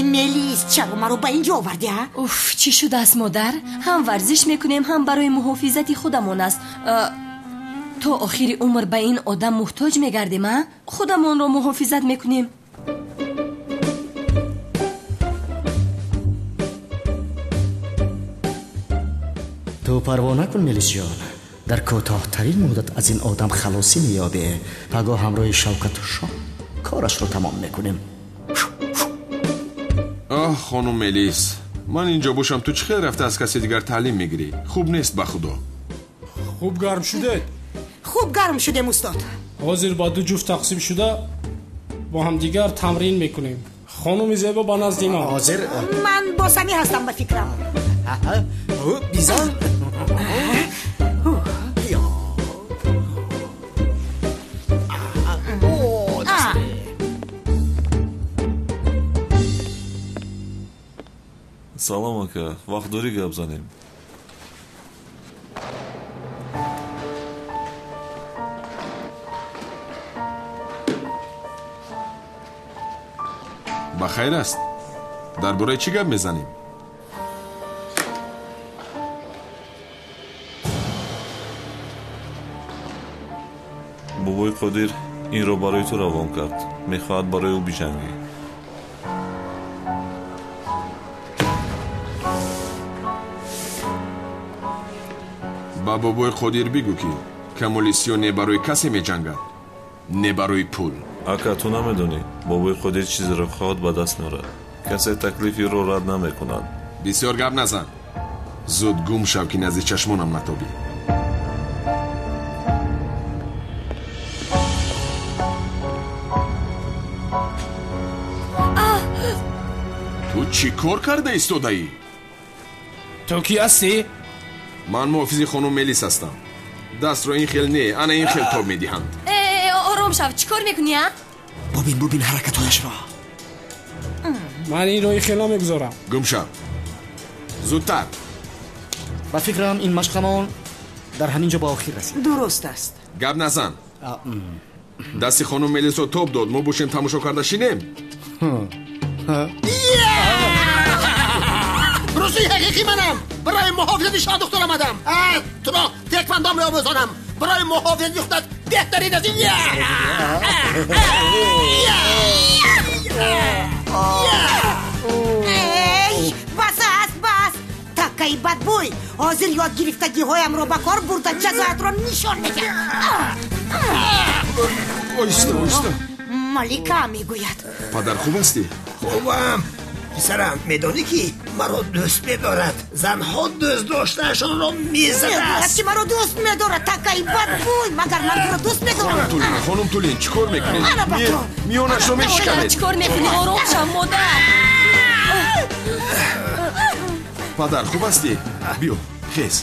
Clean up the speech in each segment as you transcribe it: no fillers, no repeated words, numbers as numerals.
Эй Мелис, чаро маро ба инҷо овардӣ, а? Уф, чӣ шудааст, модар? Ҳам варзиш мекунем, ҳам барои муҳофизати худамон аст. То охири умр ба ин одам муҳтоҷ мегардем, а? Худамонро муҳофизат мекунем. Ту парво накун, Мелисҷон. Дар кӯтоҳтарин муддат аз ин одам халосӣ меёбӣ. Пагоҳ ҳамроҳи Шавкату Шоҳ корашро тамом мекунем. Оҳ, хонум Мелис, ман инҷо бошам, ту чӣ хел рафта аз касе дигар таълим мегирӣ? Хуб нест, ба худо. Хуб гарм шудед? Хуб гарм шудем, устод. Ҳозир ба ду ҷуфт тақсим шуда бо ҳамдигар тамрин мекунем. Хонуми зебо ба назди ман. Ҳозир ман бо Самир ҳастам, ба фикрам. Бизан. Салом, ака, вақт дорӣ гап занем? Ба хайр аст. Дар бораи чӣ гап мезанем? Бобои Қодир инро барои ту равон кард. Мехоҳад барои ӯ биҷангӣ. Ба бобои Қодир бигӯ, ки Камолисиё не барои касе меҷангад, не барои пул. Ака, ту намедонӣ, бобои Қодир чизеро хоҳад ба даст меорад. Касе таклифиро рад намекунад. Бисёр гап назан. Зуд гум шав, ки назди чашмонам натобӣ. Ту чӣ кор карда истодаӣ? Ту кӣ ҳастӣ? Ман муҳофизи хонум Мелис ҳастам. Дастро ин хел не, ана ин хел тоб медиҳанд. Ором шав, чӣ кор мекунӣ, а? Бубин, бубин ҳаракатҳояшро. Ман инро ин хел намегузорам. Гум шав, зудтар. Ба фикрам, ин машқамон дар ҳамин ҷо ба охир расид. Дуруст аст. Гап назан. Дасти хонум Мелисро тоб дод, мо бошем тамошо карда шинем. Рӯзи ҳақиқӣ манам. Барои муҳофизати шоҳдухтар омадам. Туро теквандо меомӯзонам. Барои муҳофизати худат беҳтарин аз ин. Эй, бас аст, бас. Таккаи бадбӯй, ҳозир ёд гирифтагиҳоямро ба кор бурда ҷазоятро нишон медиҳам. Оҳиста, оҳиста. Малика мегӯяд. Падар, хуб ҳастӣ? Хубам. Писарам, медонӣ, ки маро дӯст медорад? Занҳо дӯст доштаашонро мезадааст. Мегӯяд, ки маро дӯст медорад. Таккаи бадбӯй, магар ман туро дӯст медорам? Хонум Тулин, чӣ кор мекунед? Миёнашро мешиканед. Чӣ кор мекунӣ? Ором шав, модар. Падар, хуб ҳастӣ? Биё, хез.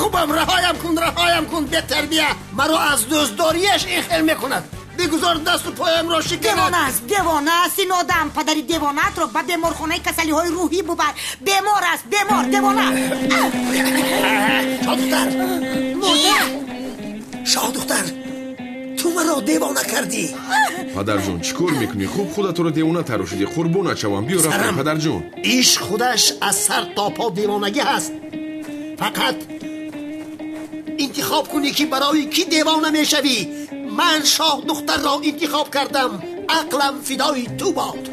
Хубам, раҳоям кун, раҳоям кун, бетарбия. Маро аз дӯстдориаш ин хел мекунад. Бигузор дасту поямро шиканад. Девона аст, девона аст ин одам. Падари девонаатро ба беморхонаи касалиҳои рӯҳӣ бубар. Бемор аст, бемор, девона. Шоҳдухтар, модар. Шоҳдухтар, ту маро девона кардӣ. Падарҷон, чӣ кор мекунӣ? Хуб худатро девона тарошидӣ. Қурбонат шавам, биё рафтем, падарҷон. Ишқ худаш аз сар то по девонагӣ ҳаст. Фақат интихоб кунӣ, ки барои кӣ девона мешавӣ. Ман шоҳдухтарро интихоб кардам. Ақлам фидои ту бод.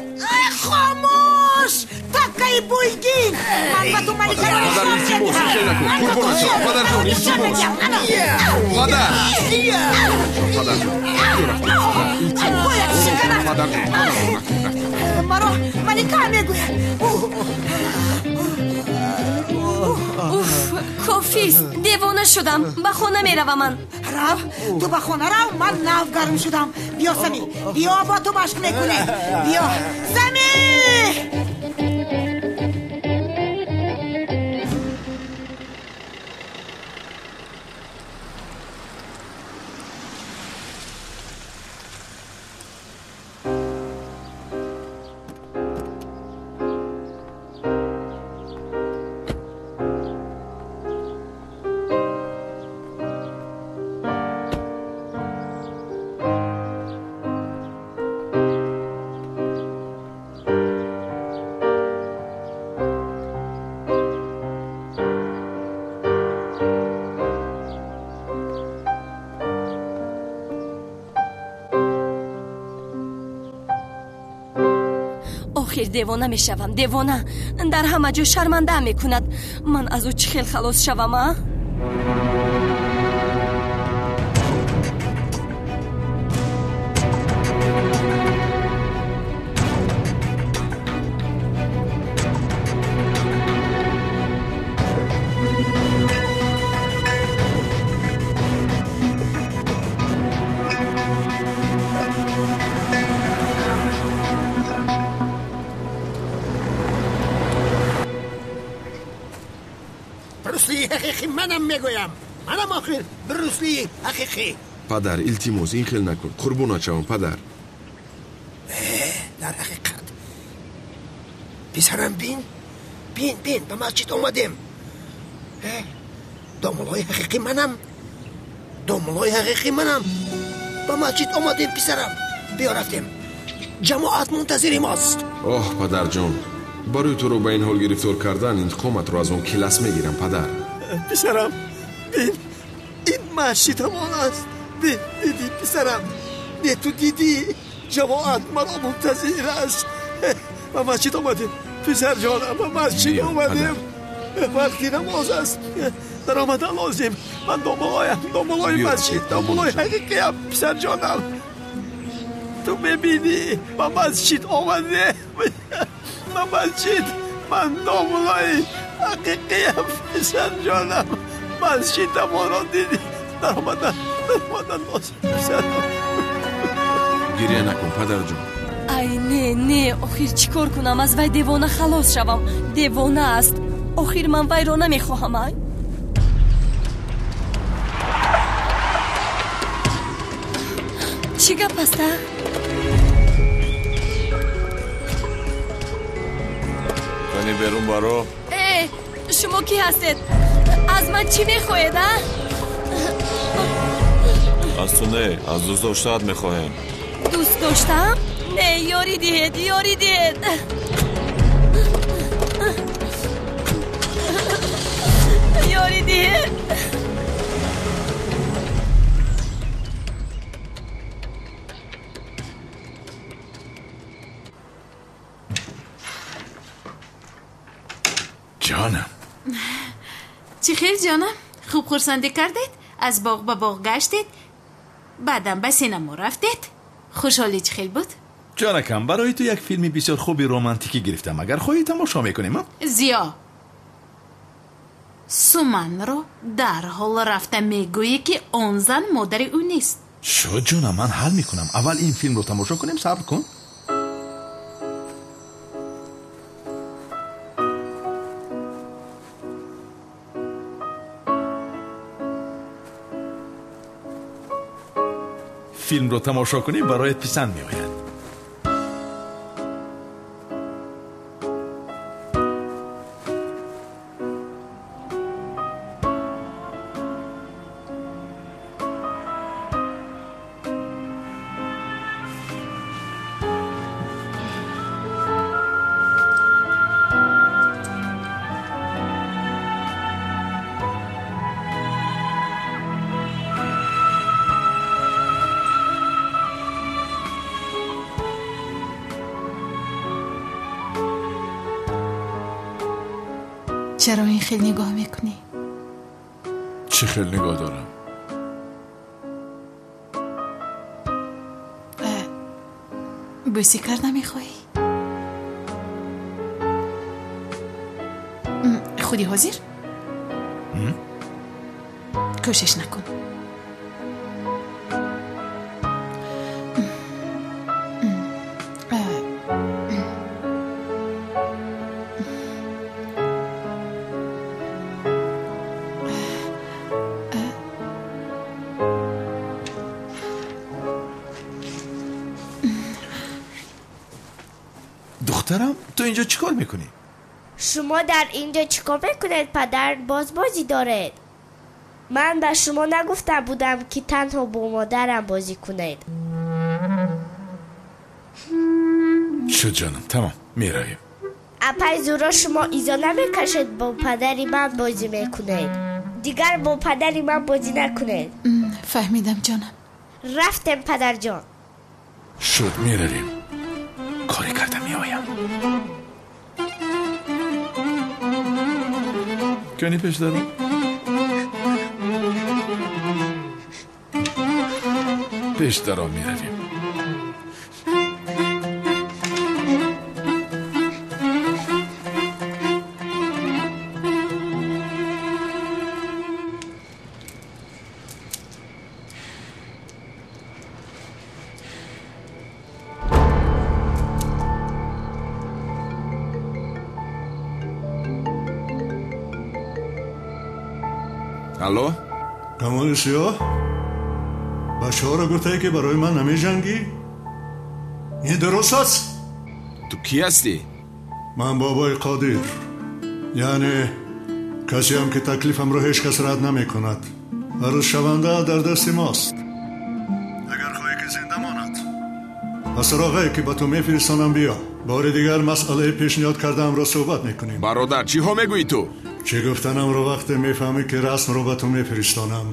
Хомӯш, таккаи бӯйгин. Ман ба ту маликаро Падар, илтимос, хел накун. Қурбонат шавам, падарҷон, илтимос. Падар, падарҷон, биё рафтем. Бояд шиканад. Падарҷон, маро малика мегӯяд. Уф, кофист, девона шудам. Ба хона меравам ман. Рав, ту ба хона рав, ман нав гарм шудам. Биё, Сами, биё, бо ту машқ мекунем. Биё, Сами. Охир девона мешавам, девона. Дар ҳама ҷо шармандаам мекунад. Ман аз ӯ чӣ хел халос шавам, а? ҳақиқӣ манам мегӯям, манам охир Брусли ҳақиқӣ. Падар, илтимос, ин хел накун, қурбонат шавам, падар. Дар ҳақиқат писарам, бин, бин, бин, ба масҷид омадем. Домулои ҳақиқӣ манам, домулои ҳақиқӣ манам. Ба масҷид омадем, писарам, биё рафтем, ҷамоат мунтазири мост. Оҳ, падарҷон, барои туро ба ин ҳол гирифтор кардан интиқоматро аз он килас мегирам, падар. Писарам, бин, ин масҷид ҳамон аст. Бин, дидӣ, писарам, не ту дидӣ, ҷамоат маро мунтазир аст. Ба масҷид омадем, писарҷонам, ба масҷид омадем. Вақти намоз аст, даромадан лозим. Ман домулоям, домулои масҷид, домулои ҳақиқиям, писарҷонам. Ту мебинӣ, ба масҷид омадем, ба масҷид. Ман домулои ҳақиқиям, писарҷонам. Масҷидамонро дидӣ, даромадан, даромадан лозим, писарам. Гиря накун, падарҷон. Ай, не, не, охир чӣ кор кунам, аз вай девона халос шавам? Девона аст. Охир ман вайро намехоҳам, ай. Чӣ гап аст, а? Кани берун баро. Э, шумо кӣ ҳастед? Аз ман чӣ мехоҳед, а? Аз ту не, аз дӯст доштаат мехоҳем. Дӯст доштаам? Не, ёрӣ диҳед, ёрӣ диҳед. Ёрӣ диҳед. Ҷонам. Чӣ хел, ҷонам? Хуб хурсандӣ кардед? Аз боғ ба боғ гаштед, баъдам ба синамо рафтед. Хушҳолӣ чӣ хел буд? Ҷонакам, барои ту як филми бисёр хуби романтикӣ гирифтам. Агар хоҳӣ тамошо мекунем. Зиё, Суманро дарҳол рафта мегӯӣ, ки он зан модари ӯ нест. Шуд, ҷонам, ман ҳал мекунам. Аввал ин филмро тамошо кунем, сабр кун. Филмро тамошо кунӣ, бароят писанд меояд. Чаро ин хел нигоҳ мекунӣ? Чӣ хел нигоҳ дорам? Бӯсӣ карда мехоҳӣ? Худи ҳозир? Кӯшиш накун. Духтарам, ту инҷо чӣ кор мекунӣ? Шумо дар инҷо чӣ кор мекунед, падар? Боз бозӣ доред. Ман ба шумо нагуфта будам, ки танҳо бо модарам бозӣ кунед. Шуд, ҷонам, тамом, меравем. Апай Зуро, шумо изо намекашед, бо падари ман бозӣ мекунед. Дигар бо падари ман бозӣ накунед. Фаҳмидам, ҷонам. Рафтем, падарҷон. Шуд, меравем. Коре карда меоям. Кани пеш даро. Пеш даро меравем. Алло? Камоли Сиёҳ? Бачаҳоро гуфтае, ки барои ман намеҷангӣ? Ин дуруст аст? Ту кӣ ҳастӣ? Ман бобои Қодир. Яъне касеам, ки таклифамро ҳеҷ кас рад намекунад. Арӯзшаванда дар дасти мост. Агар хоҳӣ, ки зинда монад, ба суроғае, ки ба ту мефиристонам, биё. Бори дигар масъалаи пешниҳод кардаамро суҳбат мекунем. Бародар, чиҳо мегӯӣ ту? Чӣ гуфтанамро вақте мефаҳмӣ, ки расмро ба ту мефиристонам.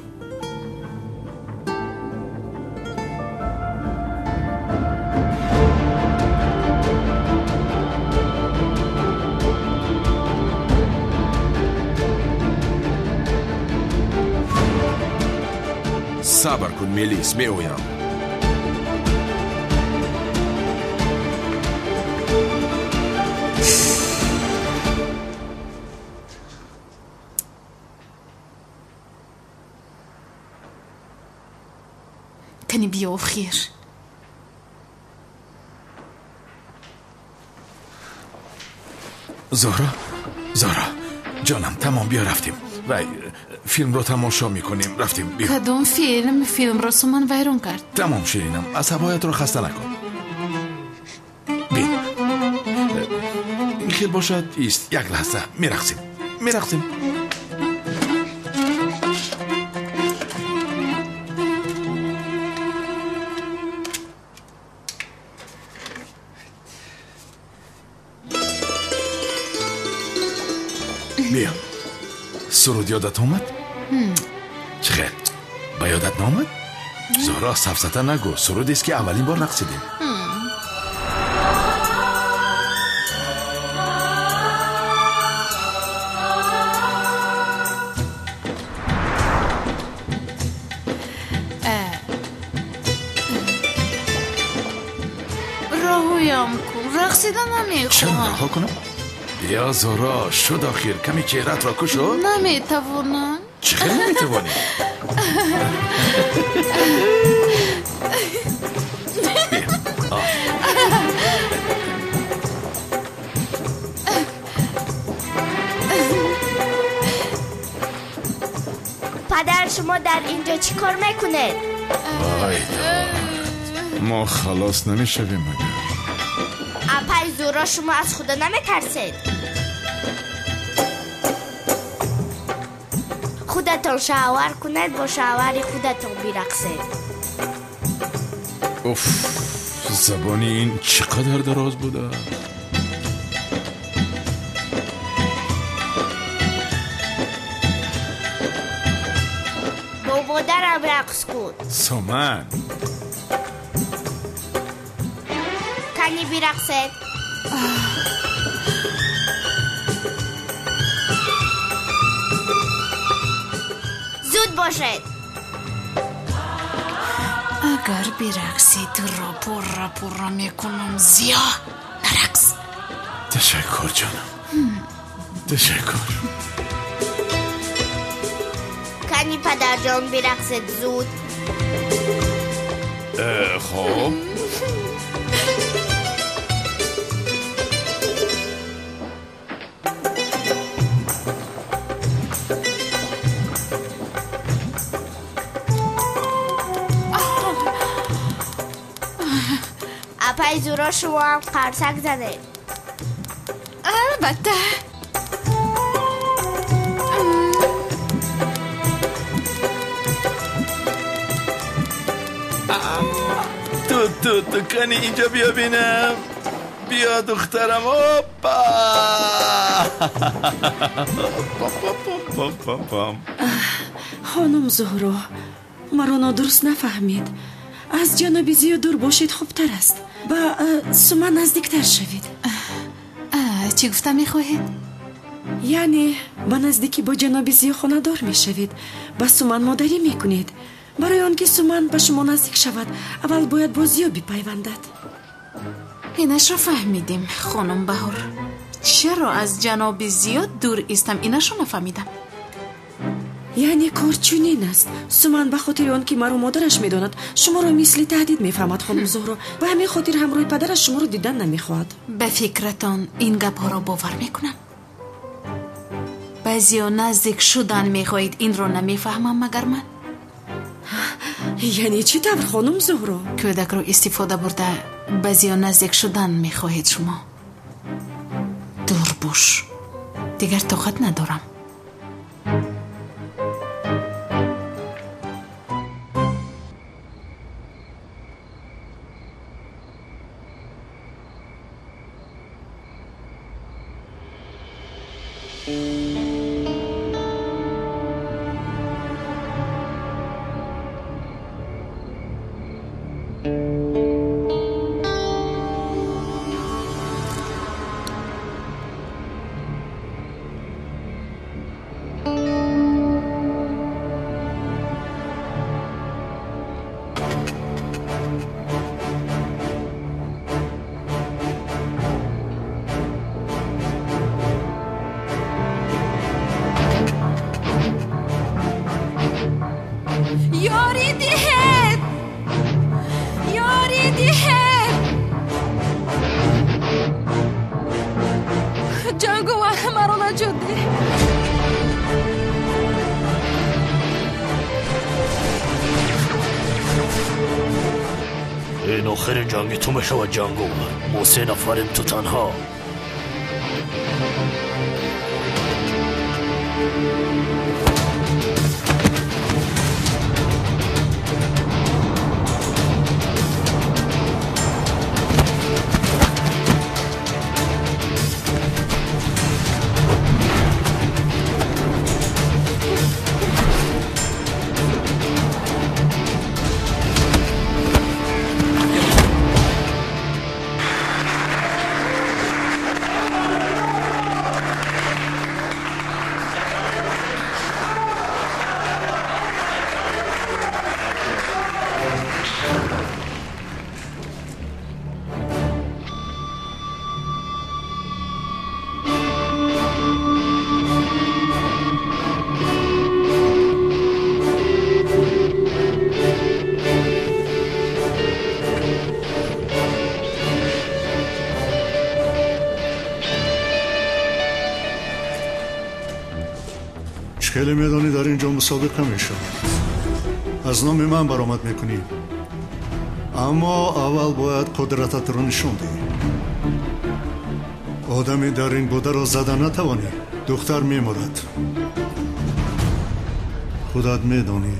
Сабр кун, Мелис, меоям. Кани биё, охир. Зоҳро, Зоҳро, ҷонам, тамом, биё рафтем. Вай, филмро тамошо мекунем. Рафтем, биё. Кадом филм? Филмро Суман вайрон кард. Тамом, ширинам, асабҳоятро хаста накун. Бин, ин хел бошад, ист, як лаҳза, мерақсем, мерақсем. Биё. Суруд ёдат омад? Чӣ хел? Ба ёдат наомад? Зоҳро, сафсата нагӯ. Сурудест, ки аввалин бор рақсидем. Раҳоям кун, рақсида намехоҳам. Чаро раҳо кунам? Биё, Зоҳро, шуд охир, каме чеҳраатро кушо. Наметавонам. Чӣ хел наметавонӣ? Биё. Падар, шумо дар инҷо чӣ кор мекунед? Вой, мо халос намешавем магар? Апай Зуро, шумо аз худо наметарсед? Худатон шавҳар кунед, бо шавҳари худатон бирақсед. Уф, забони ин чӣ қадар дароз буда. Бо модарам рақс кун. Суман. Кани бирақсед. Зуд бошед. Агар бирақсӣ, туро пурра пурра мекунам. Зиё, нарақс. Ташаккур, ҷонам, ташаккур. Кани падарҷон, бирақсед зуд. Хоб. Апай Зуро, шумоам қарсак занед. Албатта. Ту, ту, ту, кани инҷо биё бинам. Биё, духтарам, опа! Пам. Хонум Зуҳро, маро нодуруст нафаҳмед. Аз ҷаноби Зиё дур бошед хубтар аст. Ба Суман наздиктар шавед. Чӣ гуфта мехоҳед? Яъне ба наздикӣ бо ҷаноби Зиё хонадор мешавед, ба Суман модарӣ мекунед. Барои он ки Суман ба шумо наздик шавад, аввал бояд бо Зиё бипайвандад. Инашро фаҳмидем, хонум Баҳор. Чаро аз ҷаноби Зиё дур истам, инашро нафаҳмидам. Яъне кор чунин аст. Суман ба хотири он ки маро модараш медонад, шуморо мисли таҳдид мефаҳмад, хонум Зуҳро. Ба ҳамин хотир ҳамроҳи падараш шуморо дидан намехоҳад. Ба фикратон ин гапҳоро бовар мекунам? Ба Зиё наздик шудан мехоҳед, инро намефаҳмам магар ман? Яъне чӣ тавр, хонум Зуҳро? Кӯдакро истифода бурда ба Зиё наздик шудан мехоҳед шумо. Дур бош, дигар тоқат надорам. Ин охирин ҷанги ту мешавад, ҷанговар. Мо се нафарем, ту танҳо. Хеле медонӣ дар ин ҷо мусобиқа мешавад. Аз номи ман баромад мекунӣ. Аммо аввал бояд қудрататро нишон диҳӣ. Одаме дар ин бударо зада натавонӣ, духтар мемурад. Худат медонӣ.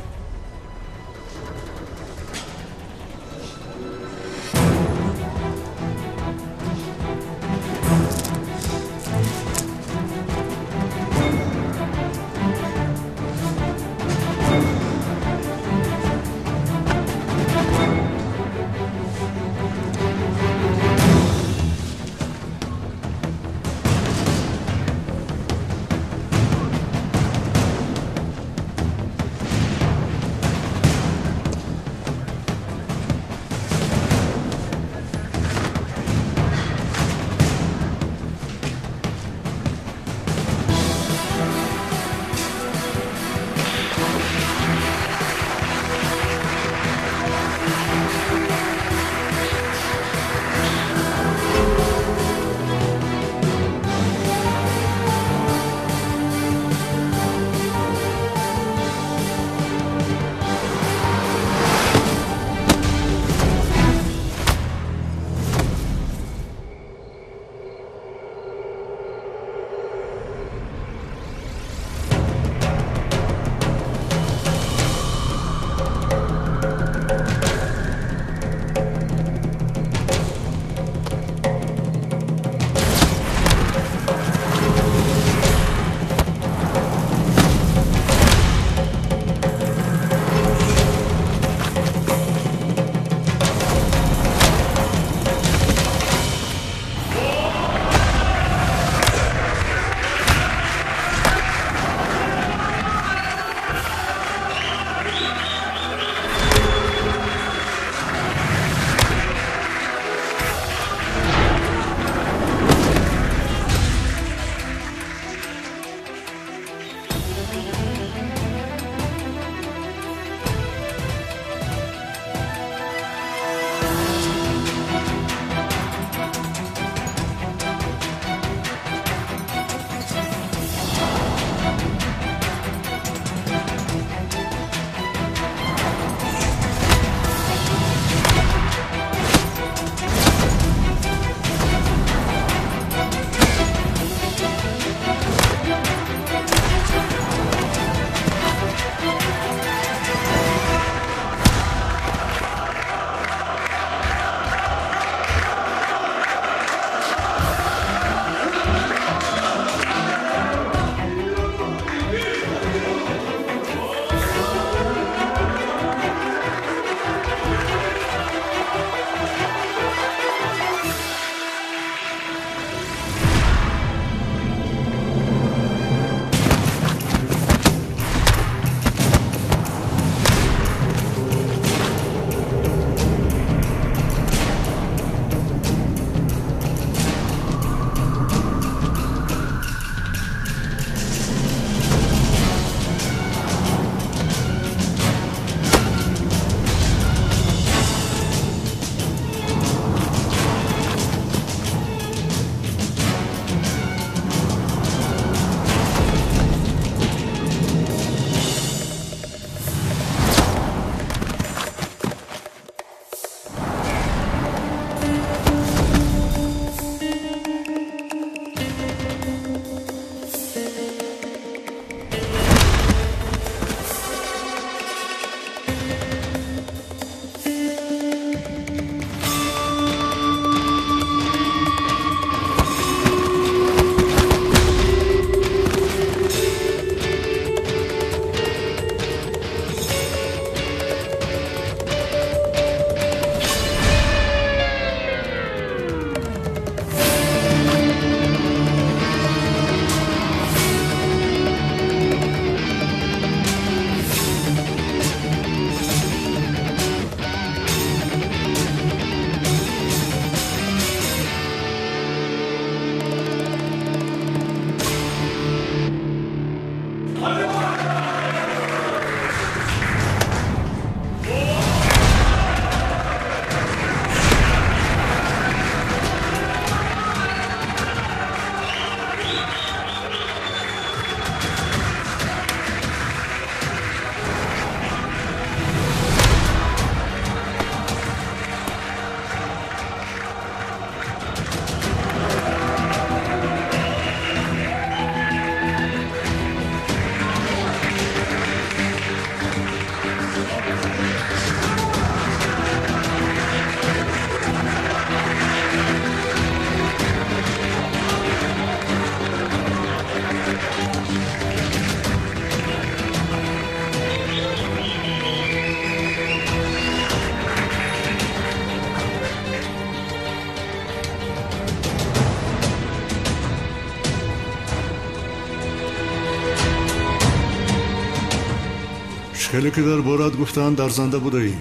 Хеле ки дар борат гуфтанд, арзанда будаӣ.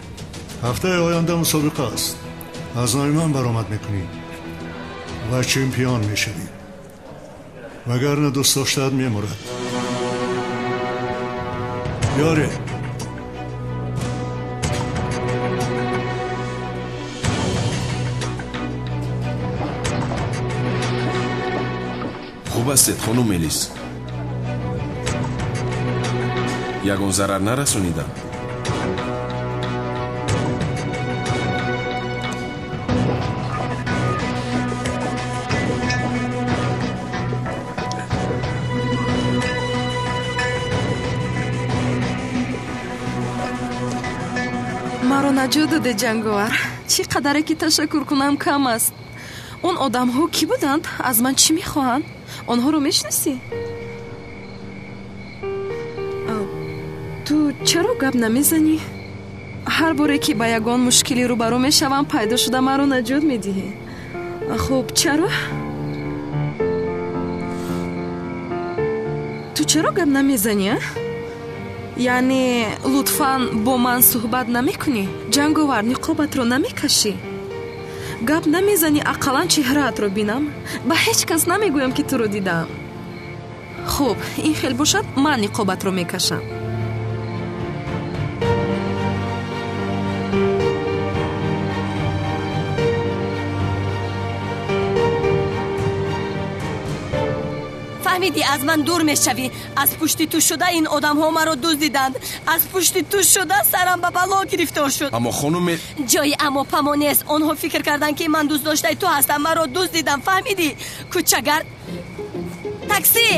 Ҳафтаи оянда мусобиқа аст. Аз номи ман баромад мекунӣ ва чемпион мешавӣ. Вагарна дӯстдоштаат мемурад. Ёре! Хуб ҳастед, хонум Мелис? Ягон зарар нарасонидам? Маро наҷот доде, Ҷанговар. Чӣ қадаре ки ташаккур кунам, кам аст. Он одамҳо кӣ буданд? Аз ман чӣ мехоҳанд? Онҳоро мешиносӣ? Ту чаро гап намезанӣ? Ҳар боре ки ба ягон мушкилӣ рӯбарӯ мешавам, пайдо шуда маро наҷот медиҳӣ. Хуб, чаро? Ту чаро гап намезанӣ, а? Яъне лутфан бо ман суҳбат намекунӣ? Ҷанговар, ниқобатро намекашӣ? Гап намезанӣ, ақаллан чеҳраатро бинам. Ба ҳеҷ кас намегӯям, ки туро дидаам. Хуб, ин хел бошад, ман ниқобатро мекашам. Фаҳмидӣ, аз ман дур мешавӣ. Аз пушти ту шуда ин одамҳо маро дуздиданд. Аз пушти ту шуда сарам ба бало гирифтор шуд. Аммо хонум, ҷои аммо памо нест. Онҳо фикр карданд, ки ман дӯстдоштаи ту ҳастам. Маро дуздиданд, фаҳмидӣ? Кӯчагард, такси!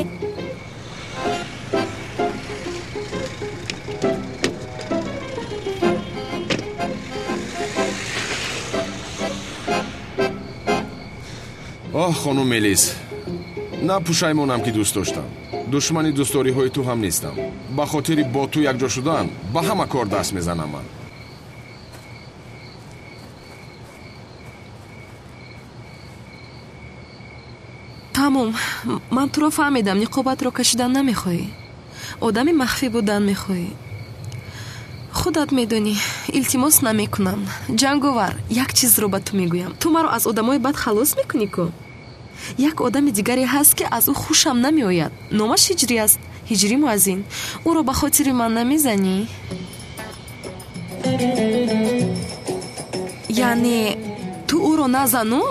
Оҳ, хонум Мелис, на пушаймонам, ки дӯст доштам. Душмани дӯстдориҳои ту ҳам нестам. Ба хотири бо ту якҷо шудан ба ҳама кор даст мезанам ман. Тамом, ман туро фаҳмидам. Ниқобатро кашидан намехоҳӣ, одами махфӣ будан мехоҳӣ. Худат медонӣ, илтимос намекунам. Ҷанговар, як чизро ба ту мегӯям. Ту маро аз одамои бад халос мекунӣ ку? Як одами дигаре ҳаст, ки аз ӯ хушам намеояд. Номаш Ҳиҷрӣ аст, Ҳиҷрӣ муаззин. Ӯро ба хотири ман намезанӣ? Яъне ту ӯро назану,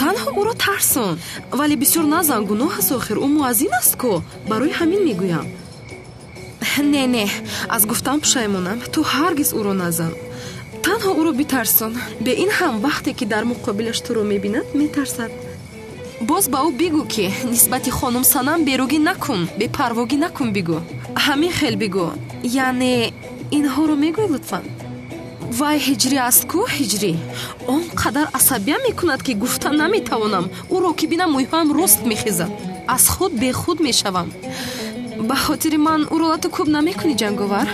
танҳо ӯро тарсон. Вале бисёр назан, гуноҳ аст охир. Ӯ муаззин аст ку, барои ҳамин мегӯям. Не, не, аз гуфтан пушаймонам. Ту ҳаргиз ӯро назан, танҳо ӯро битарсон. Бе ин ҳам вақте ки дар муқобилаш туро мебинад, метарсад. Боз ба ӯ бигӯ, ки нисбати хонум Санам беругӣ накун, бепарвогӣ накун, бигӯ. Ҳамин хел бигӯ. Яъне инҳоро мегӯй лутфан. Вай Ҳиҷрӣ аст ку, Ҳиҷрӣ. Он қадар асабия мекунад, ки гуфта наметавонам. Ӯро ки бинам, мӯйҳоям рост мехезад. Аз худ бехуд мешавам. Ба хотири ман ӯро лату кӯб намекунӣ, Ҷанговар?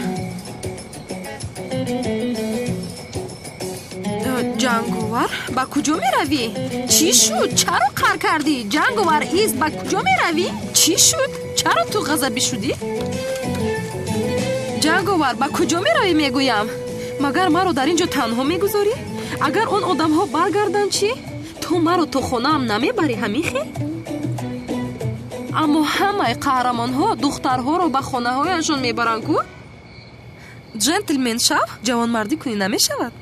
Ҷанговар, ба куҷо меравӣ? Чӣ шуд? Чаро қар кардӣ? Ҷанговар, ист, ба куҷо меравӣ? Чӣ шуд? Чаро ту ғазабӣ шудӣ? Ҷанговар, ба куҷо меравӣ, мегӯям? Магар маро дар ин ҷо танҳо мегузорӣ? Агар он одамҳо баргарданд чӣ? Ту маро то хонаам намебарӣ, ҳамин хел? Аммо ҳамаи қаҳрамонҳо духтарҳоро ба хонаҳояшон мебаранд ку? Ҷентлмен шав, ҷавонмардӣ кунӣ намешавад?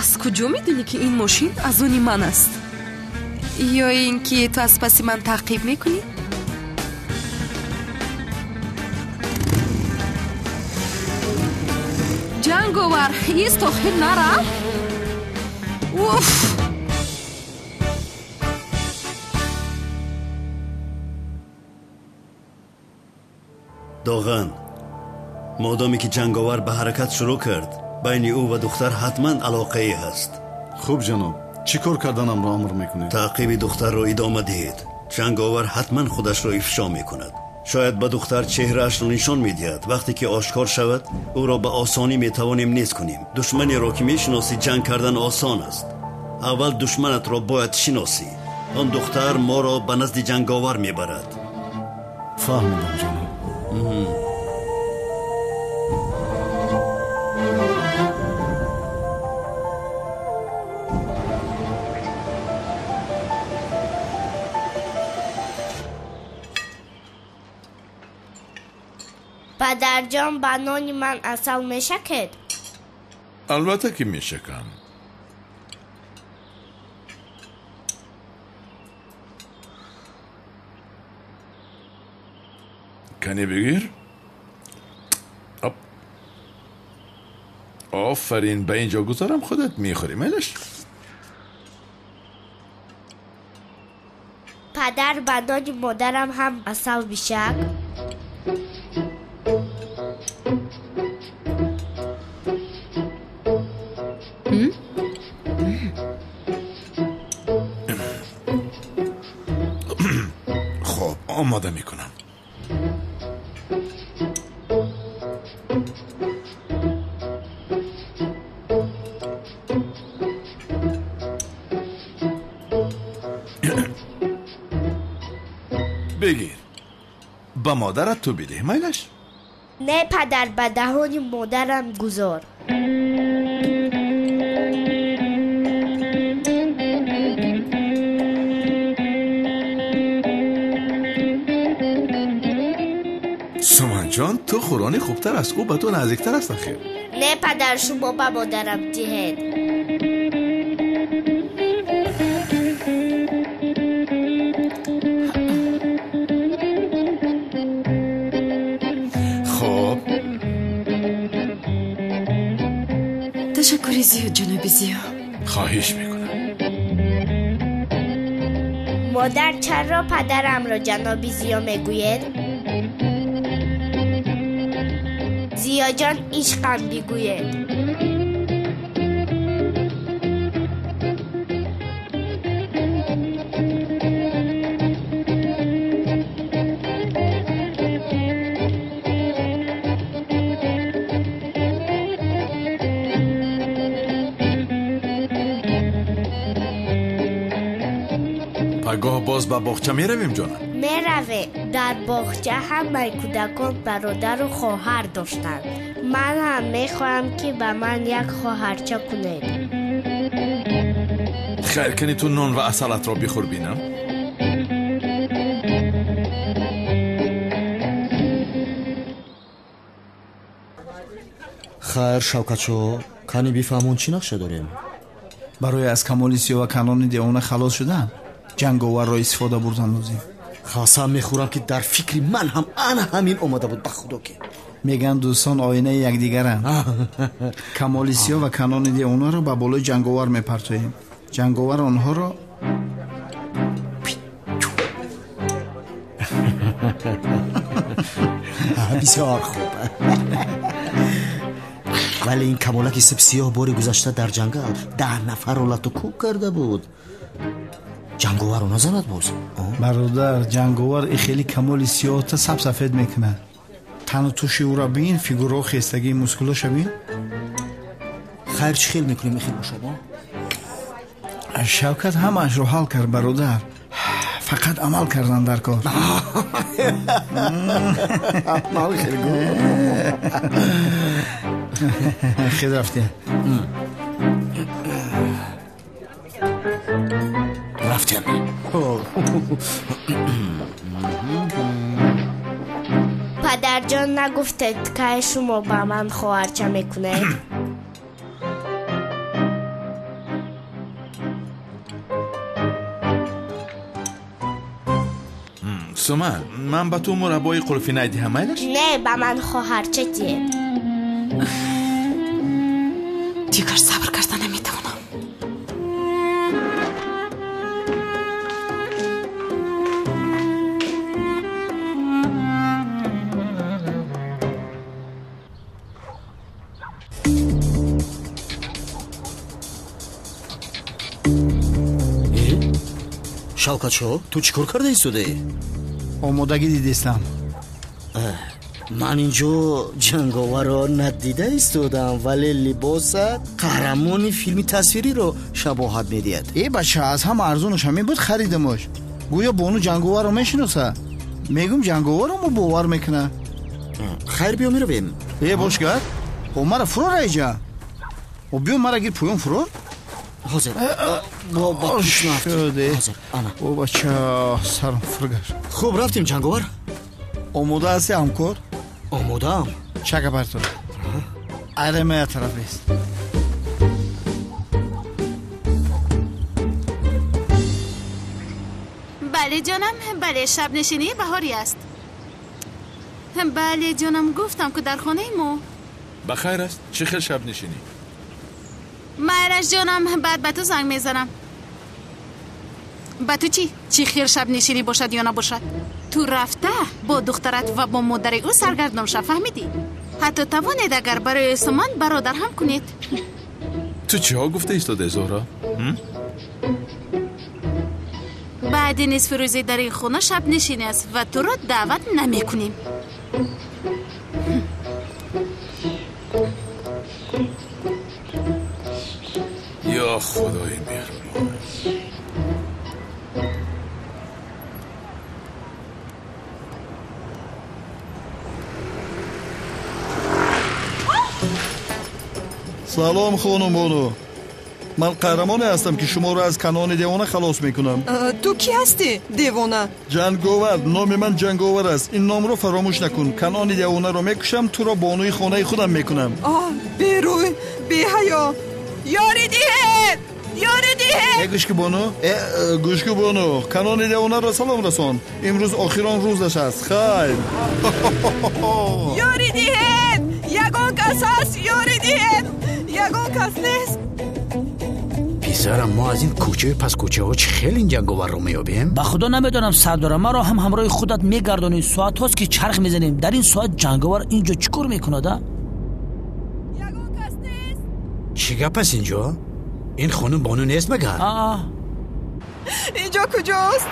Аз куҷо медонӣ, ки ин мошин аз они ман аст? Ё ин ки ту аз паси ман таъқиб мекунӣ? Ҷанговар, ист, охир нарав. Уф! Доған, модоме ки Ҷанговар ба ҳаракат шурӯъ кард, байни ӯ ва духтар ҳатман алоқае ҳаст. Хуб, ҷаноб. Чӣ кор карданамро амр мекунед? Таъқиби духтарро идома диҳед. Ҷанговар ҳатман худашро ифшо мекунад. Шояд ба духтар чеҳраашро нишон медиҳад. Вақте ки ошкор шавад, ӯро ба осонӣ метавонем нез кунем. Душманеро ки мешиносӣ, ҷанг кардан осон аст. Аввал душманатро бояд шиносӣ. Он духтар моро ба назди ҷанговар мебарад. Фаҳмидам, ҷаноб. Падарҷон, ба нони ман асал мешакед? Албатта ки мешакам. Кане бигир. Офарин, ба ин ҷо гузорам, худат мехӯрӣ, майлаш? Падар, ба нони модарам ҳам асал бишак. Хоб, омода мекунам. Бигир, ба модарат ту бидеҳ, майлаш? Не, падар, ба даҳони модарам гузор. Суманҷон, ту хӯрони хубтар аст, ӯ ба ту наздиктар аст ахир. Не, падар, шумо ба модарам диҳед. Хоб. Ташаккури зиёд, ҷаноби Зиё. Хоҳиш мекунам. Модар, чаро падарамро ҷаноби Зиё мегӯед? Зиёҷон, ишқам бигӯед. Пагоҳ боз ба боғча меравем, ҷонам? Меравем. Дар боғча ҳамаи кӯдакон бародару хоҳар доштанд. Ман ҳам мехоҳам, ки ба ман як хоҳарча кунед. Хайр, кани ту нон ва асалатро бихӯр бинам. Хайр, Шавкатшо, кани бифаҳмон чӣ нақша дорем? Барои аз камоли сиёҳ ва канони девона халос шудан ҷанговарро истифода бурдан лозим. Қасам мехӯрам, ки дар фикри ман ҳам ана ҳамин омада буд, ба худо ки. Мегӯянд дӯстон оинаи якдигаранд. Камоли сиёҳ ва канони девонаро ба болои ҷанговар мепартоем. Ҷанговар онҳоро бисёр хуб. Вале ин камолаки сипсиёҳ бори гузашта дар ҷангал 10 нафарро лату кӯб карда буд. Ҷанговарро назанад боз? Бародар, ҷанговар и хеле камоли сиёҳта сабсафед мекунад. Тану туши ӯро бин, фигурао хестагии мускулоша бин. Хайр, чӣ хел мекунем ихел бошад? Шавкат ҳамаашро ҳал кард, бародар. Фақат амал кардан дар кор. Хел рафтем. Рафтем. Падарҷон, нагуфтед, кай шумо ба ман хоҳарча мекунед? Суман, ман ба ту мураббои қулфинай диҳам, майлаш? Не, ба ман хоҳарча диҳед. Дигар сабр карда наметавонам. Шавкатшо, ту чӣ кор карда истодаӣ? Омодагӣ дидистам. Ман инҷо ҷанговарро надида истодам, вале либосат қаҳрамони филми тасвириро шабоҳат медиҳад. Э бача, аз ҳама арзонаш ҳамин буд, харидамаш. Гӯё бону ҷанговарро мешиноса. Мегум ҷанговарро мо бовар мекуна. Хайр, биё меравем. Э бошгар, о мара фурор айҷа. О биё мара гир поён фурор. Ҳозир. Ба пуш нафт. Ҳозир, ана. О бача, сарам фургашт. Хуб, рафтем ҷанговар. Омода ҳасти ҳамкор? Омодаам. Чака партор. Айрема я тараф бест. Бале ҷонам, бале, шабнишинии баҳорӣ аст. Бале ҷонам, гуфтам ку дар хонаи мо. Ба хайр аст? Чӣ хел шабнишинӣ? Майраш ҷонам, баъд ба ту занг мезанам. Ба ту чӣ? Чӣ хел шабнишинӣ бошад ё набошад? Ту рафта бо духтарат ва бо модари ӯ саргардон шав, фаҳмидӣ? Ҳатто тавонед агар барои суман бародар ҳам кунед. Ту чиҳо гуфта истодаи, Зуҳро? Баъди нисфи рӯзӣ дар ин хона шабнишинӣ аст ва туро даъват намекунем. Ё худои меҳрубон. Салом, хонум бону. Ман қаҳрамоне ҳастам, ки шуморо аз канони девона халос мекунам. Ту кӣ ҳастӣ, девона? Ҷанговар. Номи ман Ҷанговар аст. Ин номро фаромӯш накун. Канони девонаро мекушам, туро бонуи хонаи худам мекунам. Оҳ, берӯй, беҳаё. Ёрӣ диҳед! Ёрӣ диҳед! Э, гӯш ку бону. Гӯш ку бону. Канони девонаро салом расон. Имрӯз охирон рӯзаш аст. Хайр. Ёрӣ диҳед! Ягон кас ҳаст? Ёрӣ диҳед! Ягон кас нест. Писарам, мо аз ин кӯчаю паскӯчаҳо чӣ хел ин ҷанговарро меёбем? Ба худо намедонам, сардора, маро ҳам ҳамроҳи худат мегардонӣ. Соатҳост ки чарх мезанем. Дар ин соат ҷанговар ин ҷо чӣ кор мекунад, а? Чӣ гап аст инҷо? Ин хонум бону нест магар? Инҷо куҷост?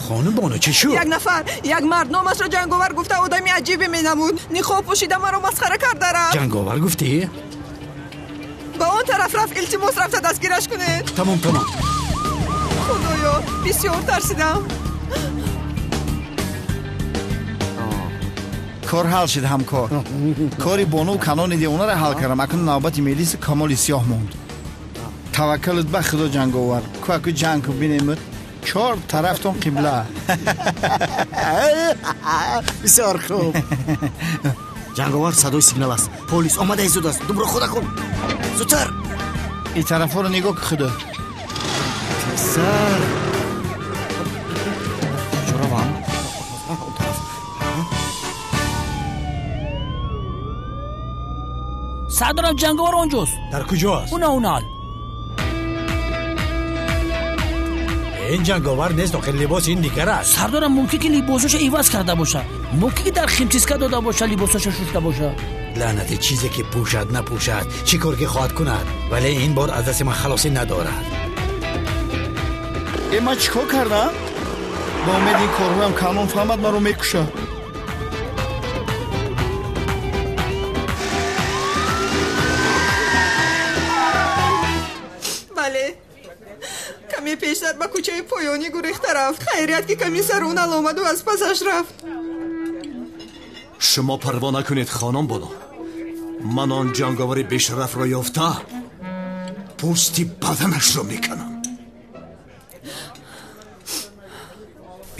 Хонум бону, чӣ шуд? Як нафар, як мард номашро ҷанговар гуфта одами аҷибе менамуд. Ниқоб пӯшида маро масхара карда рафт. Ҷанговар гуфтӣ? Ба он тараф рафт, илтимос, рафта дастгираш кунед. Тамом, тамом. Худоё, бисёр тарсидам. Кор ҳал шид, ҳамкор. Кори бону канони девонаро ҳал кардам. Акнун навбати мелиси камоли сиёҳ монд. Таваккалут ба худо, ҷанговар. Кӯаку ҷанг ку бинемуд. Чор тарафтон қибла. Бисёр хуб. Ҷанговар, садои сигнал аст. Полис омада истодааст. Думро хода кун. Зудтар. Ин тарафҳоро нигоҳ ку, худо. Тезтар. Куҷо равам? Он тараф. Сардорам, ҷанговар онҷост. Дар куҷоаст? Уна, унал. Ин ҷанговар нест, охир либоси ин дигар аст. Сардорам, мумкин ки либосашо иваз карда бошад. Мумкин ки дар химчистка дода бошад, либосашо шушта бошад. Лаънати чизе ки пӯшад, напӯшад, чӣ кор ки хоҳад кунад, вале ин бор аз дасти ман халосӣ надорад. Э, ман чӣ кор кардам? Ба умеди ин корҳоям канон фаҳмад, маро мекушад. Бале, каме пештар ба кӯчаи поёнӣ гурехта рафт. Хайрият ки ками сару наломаду аз пасаш рафт. Шумо парво накунед, хонум бону. Ман он ҷанговари бешарафро ёфта, пӯсти баданашро меканам.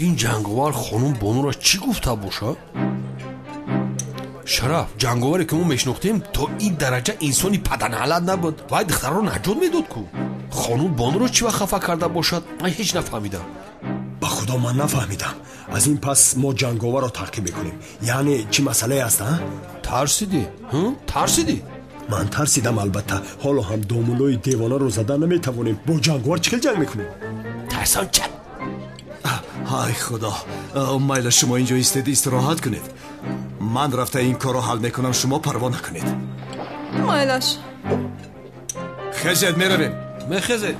Ин ҷанговар хонум бонуро чӣ гуфта бошад? Шараф, ҷанговаре ки мо мешинохтем, то ин дараҷа инсони паданалат набуд. Вай духтарро наҷот медод ку. Хонум бонуро чӣ вақт хафа карда бошад, ман ҳеҷ нафаҳмидам. Ба худо ман нафаҳмидам. Аз ин пас мо ҷанговарро таъқиб мекунем. Яъне чӣ масъалае аст, а? Тарсидӣ? Тарсидӣ? Ман тарсидам, албатта. Ҳоло ҳам домулои девонаро зада наметавонем. Бо ҷанговар чӣ хел ҷанг мекунем? Тарсам чап. Ай худо, майла, шумо инҷо истед, истироҳат кунед. Ман рафта ин корро ҳал мекунам, шумо парво накунед. Майлаш. Хезед, меравем. Мехезед.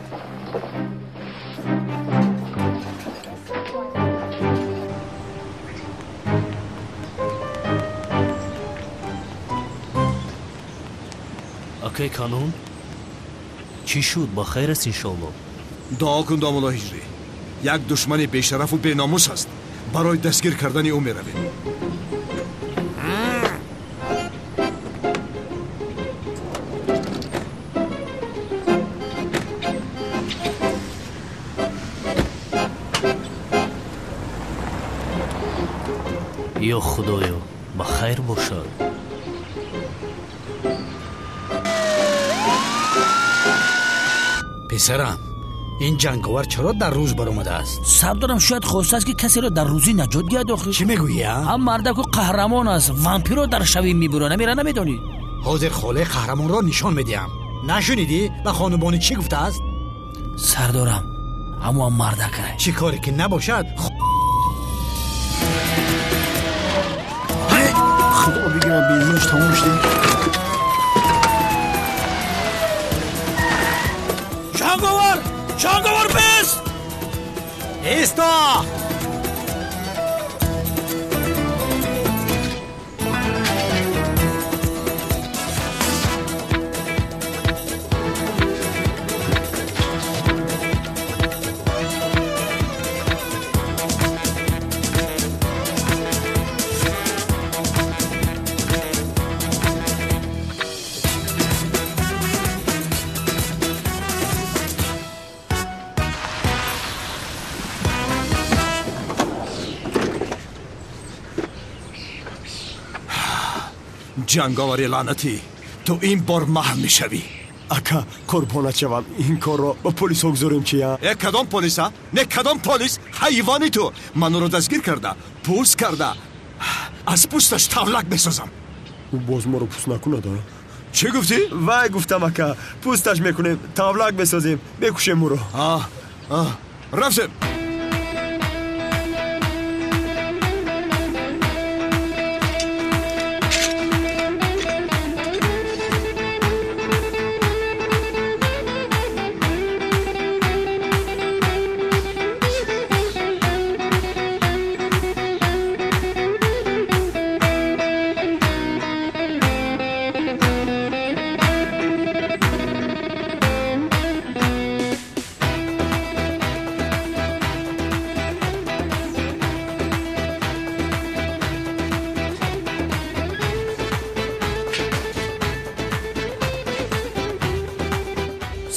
Акай Канун, чӣ шуд? Ба хайр аст иншоалло. Дуо кун, домулло Ҳиҷрӣ. Як душмани бешарафу беномус аст. Барои дастгир кардани ӯ меравем. Ё Худоё, ба хайр бошад. Писарам, ин ҷанговар чаро дар рӯз баромадааст? Сардорам, шояд хостааст, ки касеро дар рӯзӣ наҷот диҳад охир. Чӣ мегӯӣ, а? Ҳам мардаку қаҳрамон аст, вампирро дар шавӣ мебура, намера намедонӣ? Ҳозир холаи қаҳрамонро нишон медиҳам. Нашунидӣ ба хонубонӣ чӣ гуфтааст? Сардорам, ҳамоам мардакай. Чӣ коре ки набошад. Худо бигирад, бензинаш тамом шуд. Ҷанговар! Ҷанговар, бес! Исто! Ҷанговари лаънатӣ, ту ин бор маҳв мешавӣ. Ака, қурбонат шавам, ин корро ба полисҳо гузорем чи, а? Э, кадом полис, а? Не, кадом полис? Ҳайвони ту! Ман ӯро дастгир карда, пӯст карда, аз пӯсташ тавлак месозам. Ӯ боз моро пӯст накунад, а? Чӣ гуфтӣ? Вай, гуфтам, ака, пӯсташ мекунем, тавлак месозем, мекушем ӯро. Рафтем.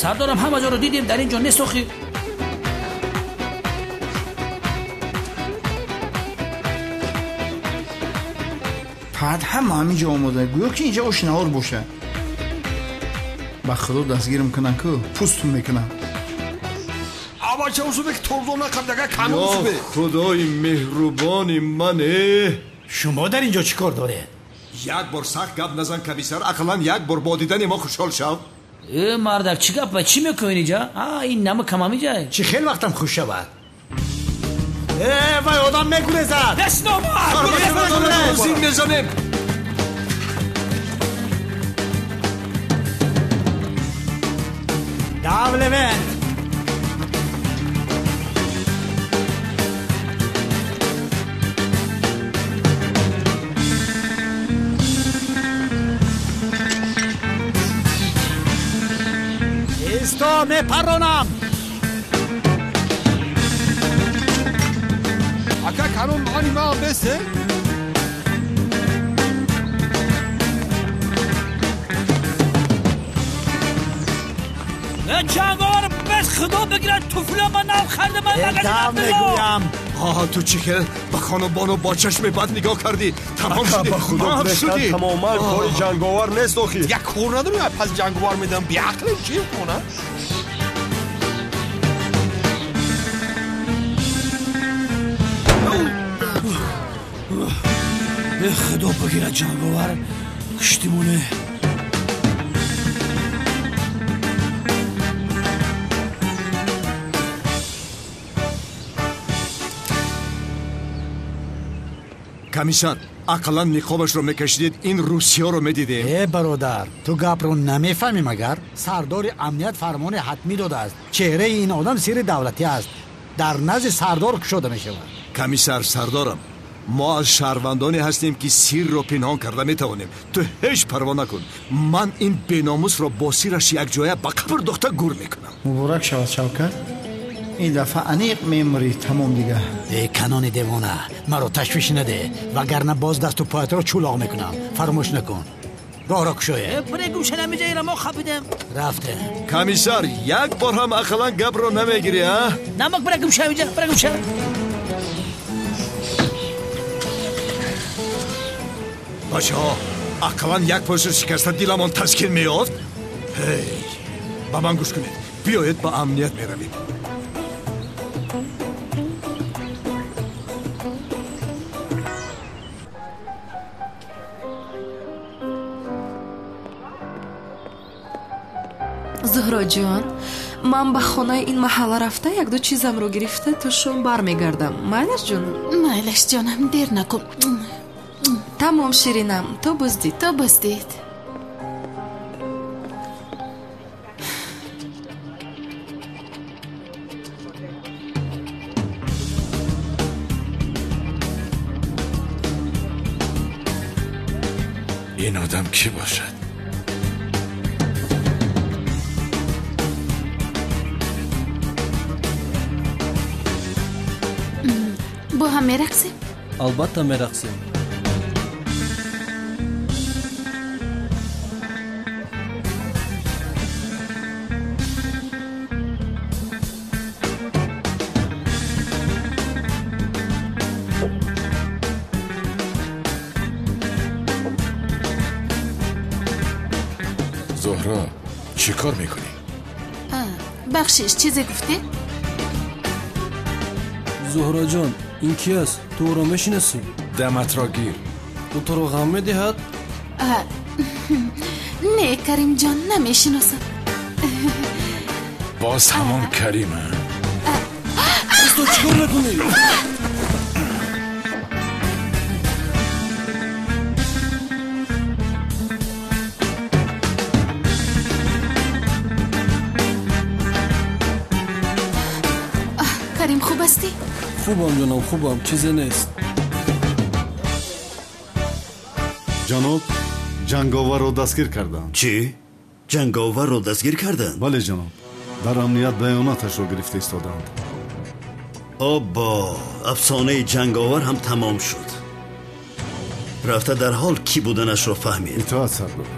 Сардорам, ҳама ҷоро дидем, дар ин ҷо нест охир. Пад ҳама ҳамин ҷо омода, гӯё ки инҷа ош наҳор бошад. Ба худо дастгирам кунам ку, пӯстум мекунам. Авача усубек торзо накардага канун усубек. Ё худои меҳрубони ман, э! Шумо дар ин ҷо чӣ кор доред? Як бор сахт гап назан, комиссар, ақаллан як бор бо дидани мо хушҳол шав. Э, мардак, чӣ гап, чӣ мекунӣ инҷа? А, ин нама камам инҷа. Чӣ хел вақтам хуш шавад? Э, вай одам мегурезад. Зин мезанем. Дав, Левент! Исто, мепаронам! Ака Канун, ани ман бесе? Ҷанговар, бес, худо бигирад, туфло ман нав харда, ман дав мегӯям. Ҳа, ту чӣ хел ба хонубону бо чашми бад нигоҳ кардӣ? Тамом шудӣ, ба худо гурехтан тамоман кори ҷанговар нест охир. Як кор надорем, пас ҷанговар медам, беақлем чӣ кона? Худо бигирад, ҷанговар, куштимоне. Комиссар, ақаллан ниқобашро мекашидед, ин русиёро медидем. Э, бародар, ту гапро намефаҳмӣ магар? Сардори амният фармони ҳатмӣ додааст. Чеҳраи ин одам сирри давлатӣ аст, дар назди сардор кушода мешавад. Комиссар, сардорам, Мо аз шаҳрвандоне ҳастем, ки сирро пинҳон карда метавонем. Ту ҳеҷ парво накун, ман ин беномусро бо сираш якҷоя ба қабр дохта гур мекунам. Муборак шавад, Шавкат. Ин дафъа аниқ мемурӣ, тамом дигар. Э, канони девона, маро ташвиш наде, вагарна боз дасту поятро чӯлоқ мекунам. Фаромӯш накун, роҳро кушоед. Бирегум шанамиҷаира мо хапидем. Рафтем. Комиссар, як бор ҳам ақаллан гапро намегирӣ, а? Намак, бирегум шамиҷа, бирегум ша. Бачаҳо, ақаллан як пойсо шикаста диламон таскин меёфт. Ҳей, ба ман гӯш кунед, биёед ба амният меравем. Зуҳроҷон, ман ба хонаи ин маҳалла рафта якду чизамро гирифта то шом бармегардам. Майлаш, ҷонам? Майлаш, ҷонам, дер накун. Тамом, ширинам, то боздид. То боздид. Ин одам кӣ бошад? Бо ҳам мерақсем? Албатта мерақсем. Зуҳро, чӣ кор мекунӣ? Бахшиш, чизе гуфтӣ? Зуҳроҷон, ин ки аст? Ту ӯро мешинасӣ? Даматро гир. Ӯ туро ғам медиҳад? Не, Каримҷон, намешиносам. Боз ҳамон Карим. Ту чӣ кор мекунӣ? Карим, хуб ҳастӣ? Хубам, ҷонам, хубам, чизе нест. Ҷаноб, ҷанговарро дастгир карданд. Чӣ? Ҷанговарро дастгир карданд? Бале, ҷаноб, дар амният баёноташро гирифта истоданд. Оббо, афсонаи ҷанговар ҳам тамом шуд. Рафта дар ҳол кӣ буданашро фаҳмид. Итоат, сардор.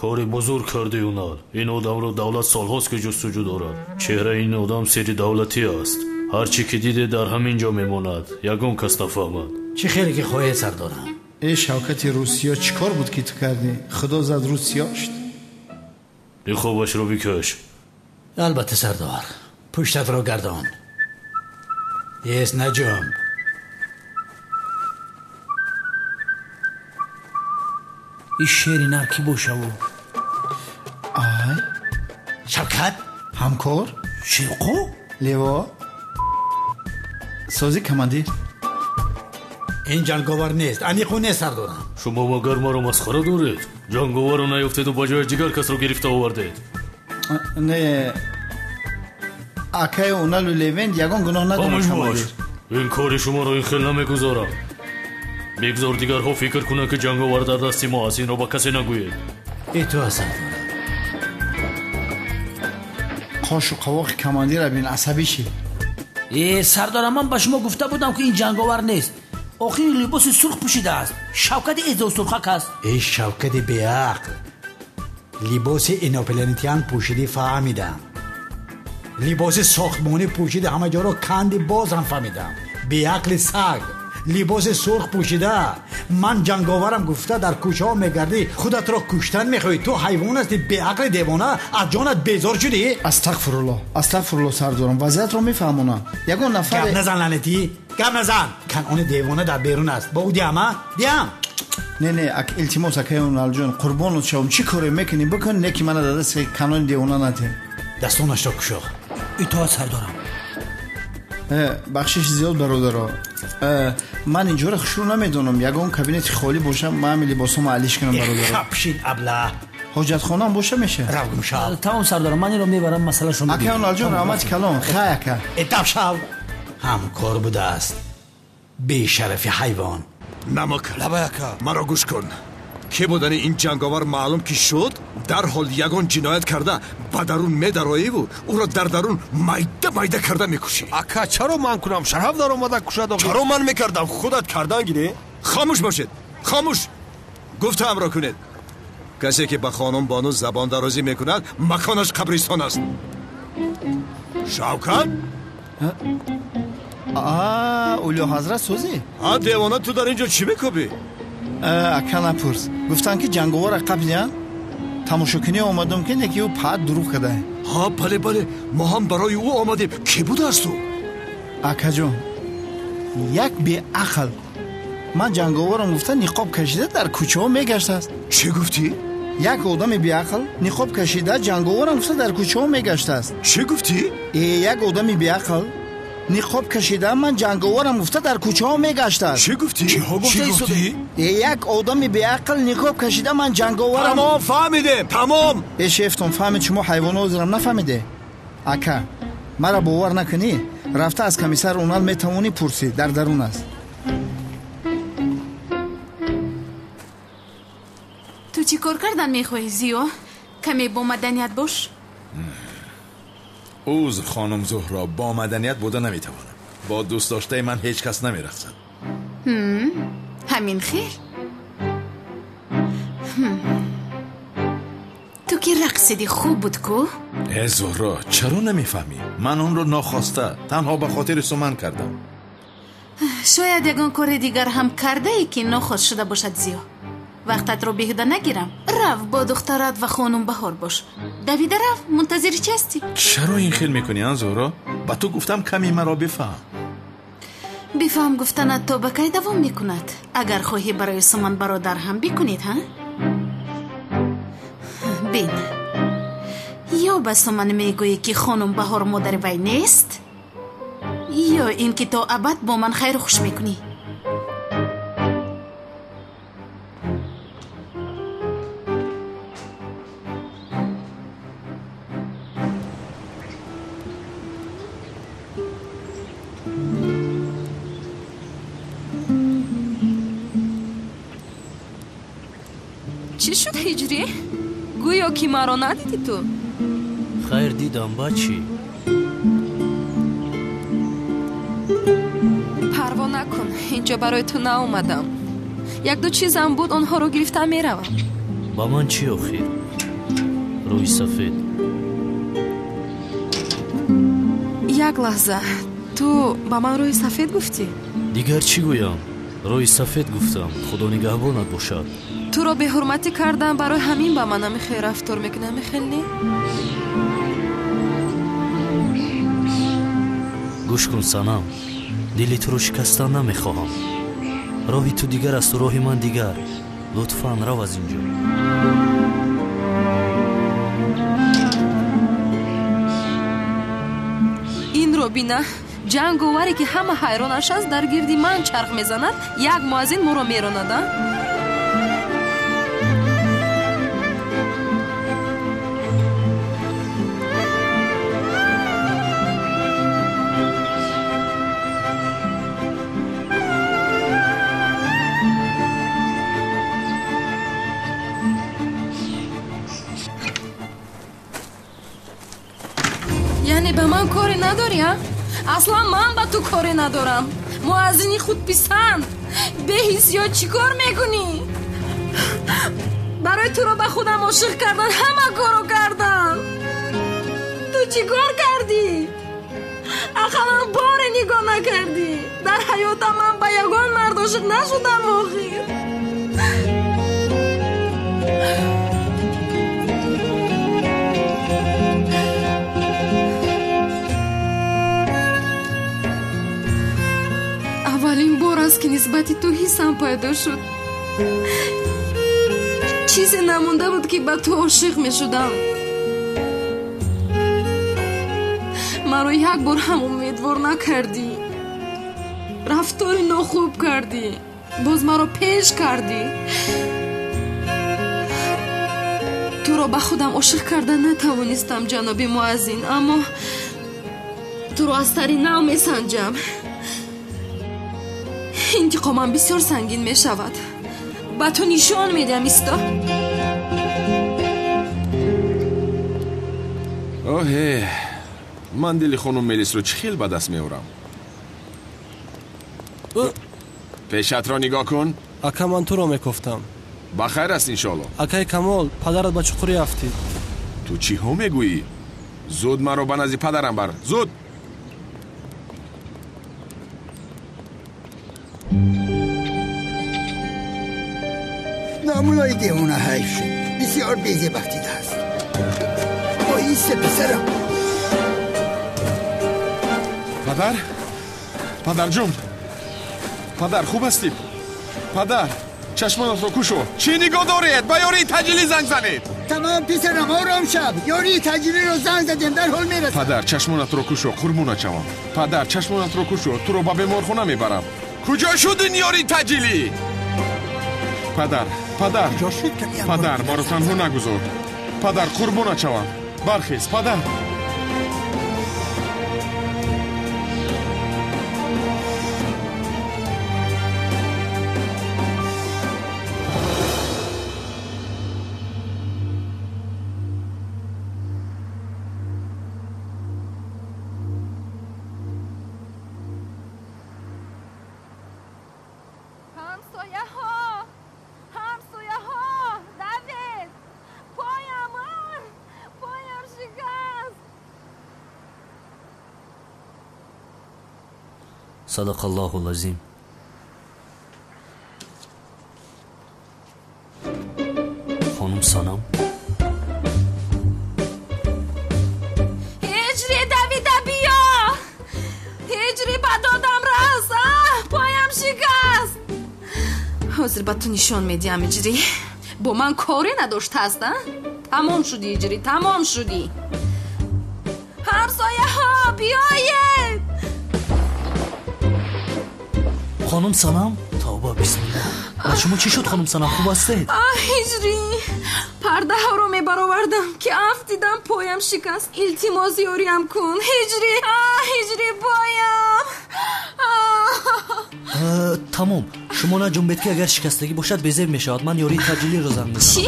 Кори бузург карди, Юнал. Ин одамро давлат солҳост ки ҷустуҷӯ дорад. Чеҳраи ин одам сири давлатӣ аст. Ҳар чӣ ки диде дар ҳамин ҷо мемонад, ягон кас нафаҳмад. Чӣ хеле ки хоҳед, сардорам. Э, Шавкати Русиё, чӣ кор буд ки ту кардӣ? Худо зад Русиё шуд. Ниқобашро бикаш. Албатта, сардор. Пуштатро гардон. Ес, наҷумб. Ин шери нар кӣ бошаву? Ай, Шавкат? Ҳамкор? Ширқо? Лево? Сози, командир. Ин ҷанговар нест, аниқу нест, сардорам. Шумо магар маро масхара доред? Ҷанговарро наёфтеду ба ҷояш дигар касро гирифта овардед. Не, акаи Уналу Левент ягон гуноҳ надорад. Хомӯш бош. Ин кори шуморо ин хел намегузорам. Бигзор дигарҳо фикр кунанд, ки ҷанговар дар дасти мо аст. Инро ба касе нагӯед. Итоат, сардорам. Қошу қавоқи командира бин, асабӣ шид. Э, сардорам, ман ба шумо гуфта будам, ки ин ҷанговар нест. Охир либоси сурх пӯшидааст. Шавкати эзосурхак аст. Эй, Шавкати беақл, либоси инопланетян пӯшидӣ, фаҳмидам. Либоси сохтмонӣ пӯшиди, ҳама ҷоро канди, боз ҳам фаҳмидам. Беақли саг, либоси сурх пӯшида, ман ҷанговарам гуфта дар кӯчаҳо мегардӣ, худатро куштан мехоҳӣ. Ту ҳайвон ҳастӣ, беақли девона, аз ҷонат безор шудӣ. Астағфируллоҳ, астағфируллоҳ, сардорам, вазъиятро мефаҳмонам. Ягон нафар. Гап назан, лаънатӣ, гап назан. Канони девона дар берун аст, бо ӯ диҳам, а? Диҳам. Не, не, илтимос, акаи Уналҷон, қурбонут шавам, чӣ коре мекунӣ бикун, не ки мана дар дасти канони девона надиҳ. Дастонашро кушо. Итоат, сардорам. Бахшиши зиёд, бародаро. Ман инҷоро хушрӯ намедонам. Ягон кабинети холӣ боша, ман ҳамин либосҳомо алиш кунам, бародаро. Хапшид абла. Ҳоҷатхонаам боша меша? Рав гумшав. Тамом сардорам, ман инро мебарам, масъалашон. Ака Оналҷон, раҳмати калон. Хай ака. Этап шав. Ҳамкор будааст. Бешарафи ҳайвон. Намак. Лабай ака. Маро гӯш кун. Ки будани ин ҷанговар маълум ки шуд, дарҳол ягон ҷиноят карда ба дарун медароиву ӯро дар дарун майда майда карда мекушӣ. Ака, чаро ман кунам? Шараф даромада кушад охир. Чаро ман мекардам? Худат кардан гирӣ? Хомӯш бошед, хомӯш. Гуфтаамро кунед. Касе ки ба хонум бону забондарозӣ мекунад, маконаш қабристон аст. Шавкат? Улё ҳазрат сӯзӣ? А, девона, ту дар ин ҷо чӣ мекобӣ? Ака, напурс. Гуфтанд ки ҷанговара қабзиян. Тамошокунӣ омадам, ки неки ӯ паат дурӯғ кардае. Ҳа, бале, бале, мо ҳам барои ӯ омадем. Кӣ будааст ӯ? Акаҷон, як беақл. Ман ҷанговарам гуфта ниқоб кашида дар кӯчаҳо мегаштааст. Чӣ гуфтӣ? Як одами беақл ниқоб кашида ҷанговарам гуфта дар кӯчаҳо мегаштааст. Чӣ гуфтӣ? Як одами беақл ниқоб кашида ман ҷанговарам гуфта дар кӯчаҳо мегаштааст. Чӣ гуфтӣ? Чиҳо гуфта истодаӣ? Як одами беақл ниқоб кашида ман ҷанговарам. Тамом, фаҳмидем, тамом. Э, шефтон фаҳмид, шумо ҳайвонҳо ҳозирам нафаҳмиде. Ака, мара бовар накунӣ, рафта аз комиссар Унал метавонӣ пурсӣ, дар дарун аст. Ту чӣ кор кардан мехоҳӣ, Зиё? Каме бо маданият бош. Узр, хонум Зуҳро, бо маданият буда наметавонам. Бо дӯстдоштаи ман ҳеҷ кас намерақсад. Ҳамин хел? Ту ки рақсиди хуб буд ку? Э, Зуҳро, чаро намефаҳмӣ? Ман онро нохоста, танҳо ба хотири суман кардам. Шояд ягон кори дигар ҳам кардае, ки нохост шуда бошад, Зиё. Вақтатро беҳуда нагирам. Рав бо духтарат ва хонум Баҳор бош. Давида рав, мунтазири чи ҳастӣ? Чаро ин хел мекунӣ, ан Зуҳро? Ба ту гуфтам, каме маро бифаҳм. Бифаҳм гуфтанат то ба кай давом мекунад? Агар хоҳӣ барои суман бародар ҳам бикунед, ҳа? Бин, ё ба суман мегӯӣ, ки хонум Баҳор модари вай нест, ё ин ки то абад бо ман хайру хуш мекунӣ. Чӣ шуд, ҳиҷрӣ? Гӯё ки маро надидӣ ту? Хайр, дидам, ба чӣ? Парво накун, инҷо барои ту наомадам. Якду чизам буд, онҳоро гирифта меравам. Ба ман чӣ охир? Рӯи сафед. Як лаҳза, ту ба ман рӯи сафед гуфтӣ? Дигар чӣ гӯям? Рӯи сафед гуфтам. Худо нигаҳбонат бошад. Туро беҳурматӣ кардам, барои ҳамин ба ман ҳамин рафтор мекунӣ, ҳамин хел не? Гӯш кун, Санам, дили туро шикастан намехоҳам. Роҳи ту дигар асту роҳи ман дигар. Лутфан рав аз ин ҷо. Инро бина, ҷанговаре ки ҳама ҳайронаш аст, дар гирди ман чарх мезанад, як муаззин моро меронад, а? Яъне ба ман коре надорӣ, а? Аслан ман ба ту коре надорам. Муаззини худписанд, беҳиссиёт чӣ кор мекунӣ? Барои туро ба худам ошиқ кардан ҳама корро кардам. Ту чӣ кор кардӣ? Ақаллан боре нигоҳ накардӣ. Дар ҳаётам ман ба ягон мард ошиқ нашудам охир. Аввалин бор аст, ки нисбати ту ҳиссам пайдо шуд. Чизе намонда буд, ки ба ту ошиқ мешудам. Маро як бор ҳам умедвор накардӣ. Рафтори нохуб кардӣ, боз маро пеш кардӣ. Туро ба худам ошиқ карда натавонистам, ҷаноби муаззин, аммо туро аз сари нав месанҷам. Интиқомам бисёр сангин мешавад. Ба ту нишон медиҳам, исто. Оҳе, ман дили хонум Мелисро чӣ хел ба даст меорам? Пешатро нигоҳ кун. Ака, ман туро мекофтам. Ба хайр аст, иншоалло. Акаи Камол, падарат ба чуқурӣ афтид. Ту чиҳо мегӯӣ? Зуд маро ба назди падарам бар, зуд! Намулои девона ҳайф шуд. Бисёр безебахтида аст. Оҳиста, писарам. Падар? Падарҷон, падар, хуб ҳастӣ? Падар, чашмонатро кушо. Чӣ нигоҳ доред? Ба ёрии таҷилӣ занг занед. Тамом, писарам, ором шав. Ёрии таҷилиро занг задем, дарҳол мерасам. Падар, чашмонатро кушо, қурбонат шавам. Падар, чашмонатро кушо, туро ба беморхона мебарам. Куҷо шуд ин ёрии таҷилӣ? Падар, падар, падар, маро танҳо нагузор. Падар, қурбонат шавам. Бархез, падар. Ҳамсояҳо, ҳамсояҳо, давед! Поям, поям шикаст! Садақаллоҳу лазим. Хонум Санам, ҳиҷри, давида биё! Ҳиҷри, ба додам рас! Поям шикаст! Ҳозир ба ту нишон медиҳам, иҷрӣ. Бо ман коре надоштааст, а? Тамом шудӣ, иҷрӣ, тамом шудӣ. Ҳамсояҳо, биёед! Хонум Санам, тавба, бисмилла. Ба шумо чӣ шуд, хонум Санам, хуб ҳастед? Аҳ, ҳиҷрӣ, пардаҳоро мебаровардам, ки афтидам, поям шикаст. Илтимос, ёриям кун, ҳиҷрӣ. Аҳ, ҳиҷрӣ, поям. Тамом, шумо наҷунбед, ки агар шикастагӣ бошад, безеб мешавад. Ман ёрии таҷилиро занг мезанам. Чӣ?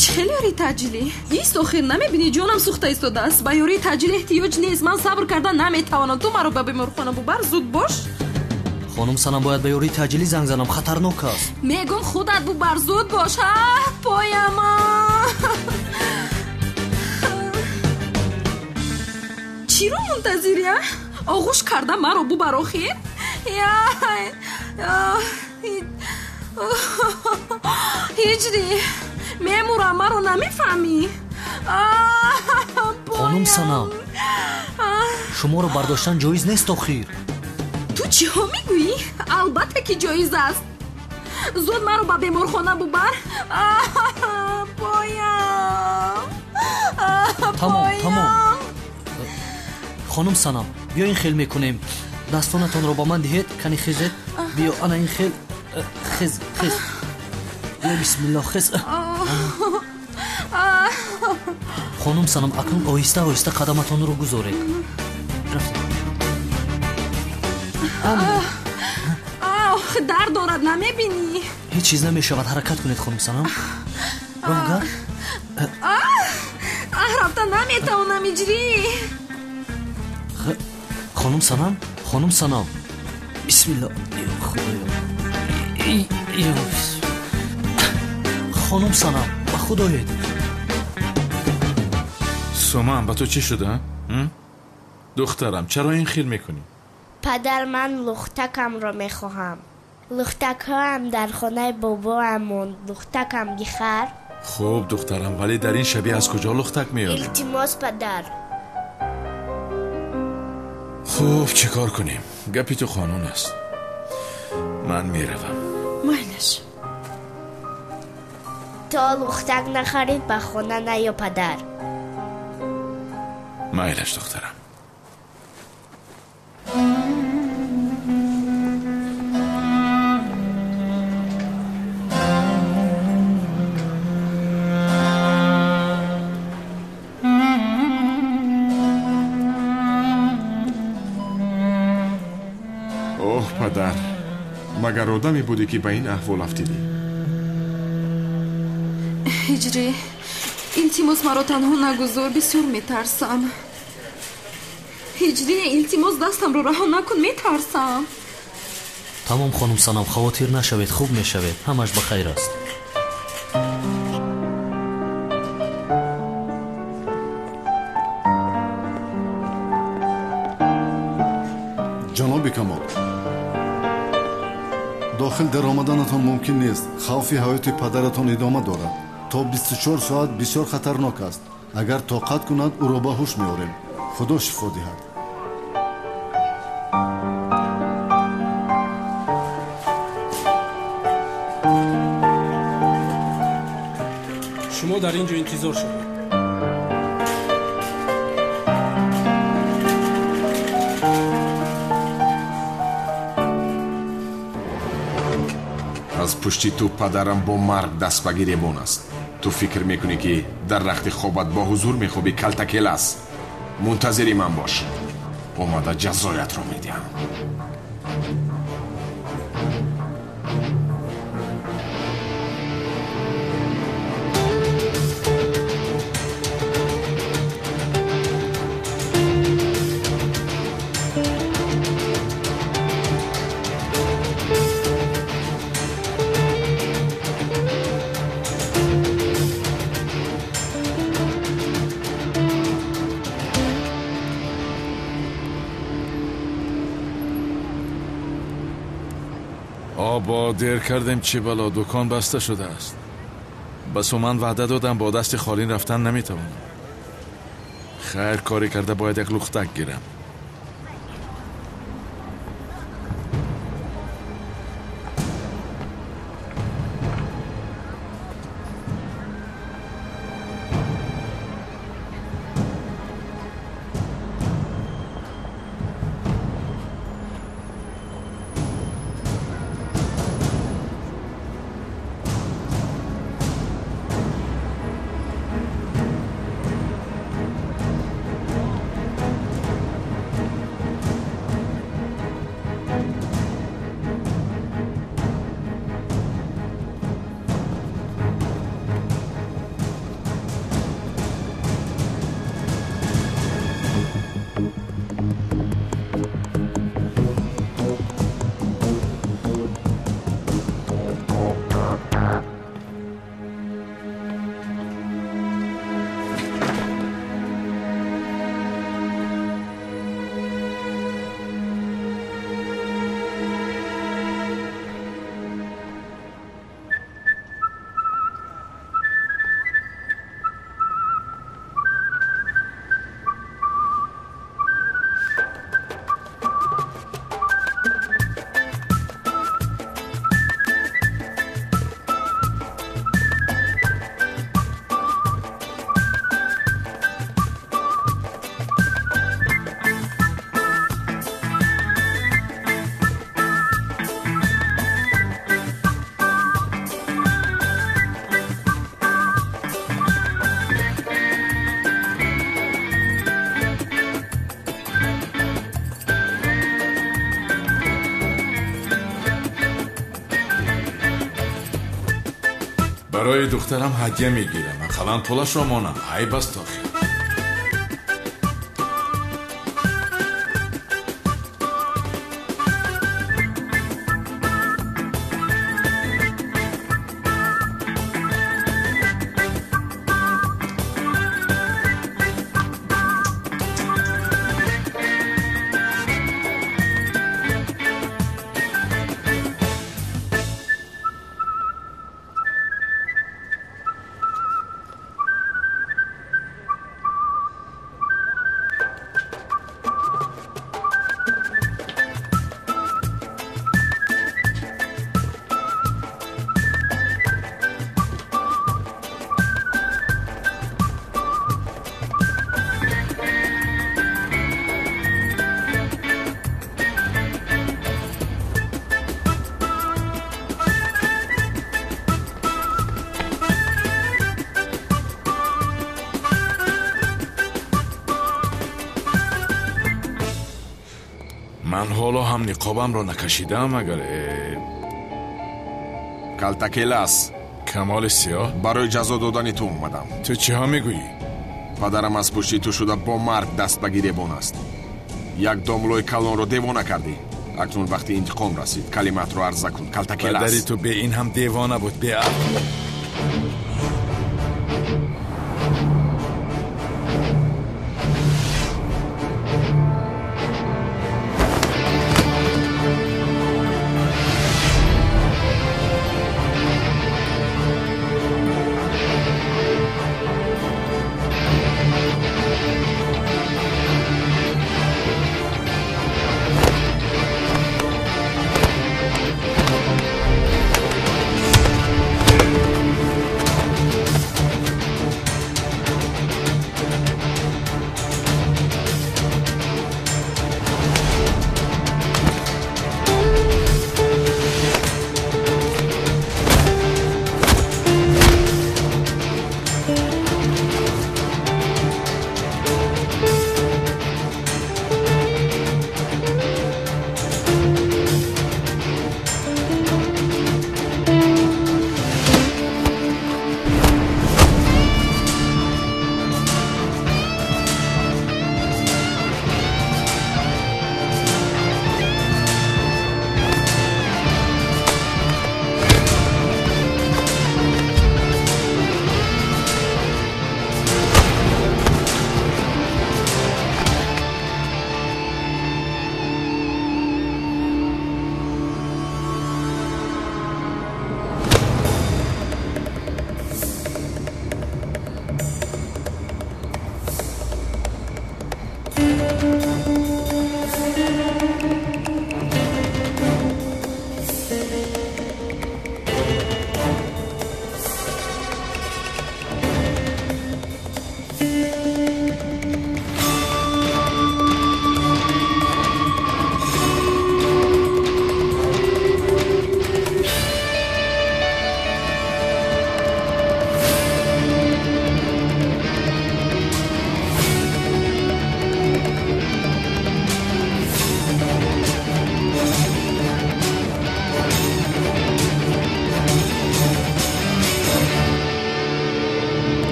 Чӣ хел ёрии таҷилӣ? Ист, охир, намебинӣ, ҷонам сӯхта истодааст. Ба ёрии таҷилӣ эҳтиёҷ нест. Ман сабр карда наметавонам. Ту маро ба беморхона бубар, зуд бош. Хонум Санам, бояд ба ёрии таҷилӣ занг занам, хатарнок аст. Мегум, худат бубар, зуд бош. А, пояма. Чиро мунтазирӣ, а? Оғӯш карда маро бубар, охир. Ҳиҷрӣ, мемурам, маро намефаҳмӣ. Хонум Санам, шуморо бардоштан ҷоиз нест, охир. Ту чиҳо мегӯӣ? Албатта ки ҷоиз аст. Зуд маро ба беморхона бубар. Поям. Тамом, тамом. Хонум Санам, биё ин хел мекунем. Дастонатонро ба ман диҳед, кани хезед. Биё, ана ин хел, хез, хез. Биё, бисмиллоҳ, хез. Хонум Санам, акнун оҳиста оҳиста қадаматонро гузоред. Рафтем. Ох, дард дорад, намебинӣ? Ҳеҷ чиз намешавад, ҳаракат кунед, хонум Санам. Роҳгар. Аҳ, рафта наметавонам, иҷрӣ. Хонум Санам, хонум Санам, бисмиллоҳ, худоё. Хонум Санам, ба худ оед. Суман, ба ту чӣ шуда? Духтарам, чаро ин хел мекунӣ? Падар, ман лухтакамро мехоҳам. Лухтакҳоам дар хонаи бобоам монд. Лухтакам бихар. Хуб, духтарам, вале дар ин шабе аз куҷо лухтак меёрӣ? Илтимос, падар. Хуб, чӣ кор кунем? Гапи ту қонун аст. Ман меравам. Майлаш. То лухтак нахарид, ба хона наё, падар. Майлаш, духтарам. Падар, магар одаме будӣ, ки ба ин аҳвол афтидӣ? Ҳиҷрӣ, илтимос, маро танҳо нагузор, бисёр метарсам. Ҳиҷрӣ, илтимос, дастамро раҳо накун, метарсам. Тамом, хонум Санам, хавотир нашавед, хуб мешавед, ҳамаш ба хайр аст. Ҷаноби Камол, дохил даромаданатон мумкин нест. Хавфи ҳаёти падаратон идома дорад. То 24 соат бисёр хатарнок аст. Агар тоқат кунад, ӯро ба ҳуш меорем. Худо шифо диҳад. Шумо дар ин ҷо интизор шавед. Аз пушти ту падарам бо марг даст ба гиребон аст. Ту фикр мекунӣ, ки дар рахти хобат бо ҳузур мехобӣ? Калтакелас, мунтазири ман бош, омада ҷазоятро медиҳам. Обо, дер кардем, чӣ бало, дукон баста шудааст. Ба Суман ваъда додам, бо дасти холин рафтан наметавонам. Хайр, корӣ карда бояд як лухтак гирам. Барои духтарам ҳадя мегирам, ақаллан пулашро монам. Айб аст охир. Ман ҳоло ҳам ниқобамро накашидаам, агар Калтакелас. Камоли сиёҳ? Барои ҷазо додани ту омадам. Ту чиҳо мегӯӣ? Падарам аз пушти ту шуда бо марг даст ба гиребон аст. Як домлои калонро девона кардӣ. Акнун вақти интиқом расид. Калимаатро арза кун, Калтакелас. Падари ту бе ин ҳам девона буд, беақл.